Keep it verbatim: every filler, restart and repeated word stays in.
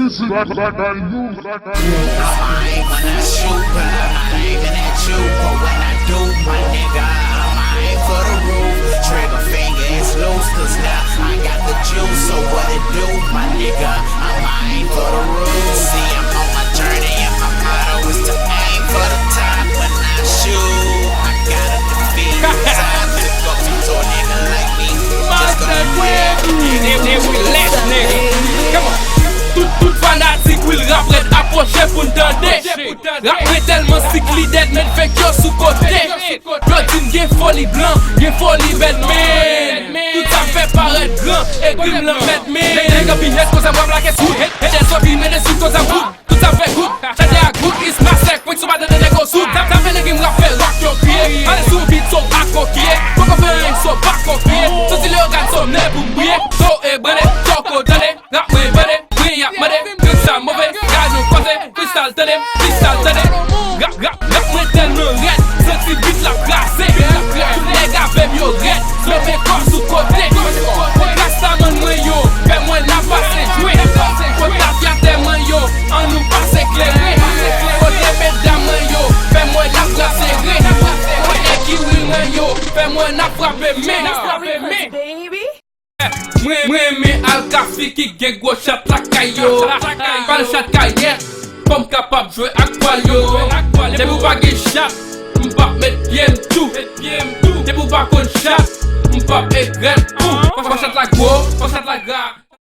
I'm aiming when I shoot, but I'm not aiming at you. But when I do, my nigga, I'm aim for the roof. Trigger finger is loose, 'cause now I got the juice. So what it do, my nigga? I'm aim for the roof. See, I'm on my journey, and my motto is to aim for the top. When I shoot, I gotta defeat. Time to go to a nigga like me. Just gonna win. They, they will last, nigga. Come on. Tout, tout fanatik Will Rap Red apwoche pou n tande. Rap mwen tèlman sik li dèd, men fèk yo sou kote. Yo di m gen foli blan, gen foli bèl men. Tout sa m fè parèt gran, egri m lan mèt men. Nèg anpi hèt konsa m wap lage sou hèt. Hèt dèz anpi men de sou konsa m wout. Tout sa m fè gout, chadè a gout, is masèk, pwen sou pa tande nèg o soud. Tap, tap fè nèg m rap fè rap yo kriye. Ale sou bit so pa kokiye. Poko fè anyen so pa kokiye. Santi lè yo gad so m nè pou m briye. So e brande, so ko tande. Rap mwen bande, mwen y ap mande, tout sa move, gad nou panse, freestyle tande, freestyle tande. Rap, rap, rap mwen tèlman rèd, santi bit la kraze. Tout nèg avè m yo rèd, leve kò sou kote. Kot rastaman mwen yo, fè mwen la pase jwe. Kot avyatè mwen yo, annou pase klere. Kote medam mwen yo, fè mwen la bra sere. Kot ekiwi mwen yo, fè mwen la frape men. Baby. Mwen, mwen renmen al kafe ki gen gwo chat lakay yo. Pal chat kayèt, fò m kapab jwe ak pwal yo. Depi w pa gen chat, m p ap met pye m tou. Depi w pa konn chat, m p ap egrèt ou. Fò chat la gwo, fò chat la gra.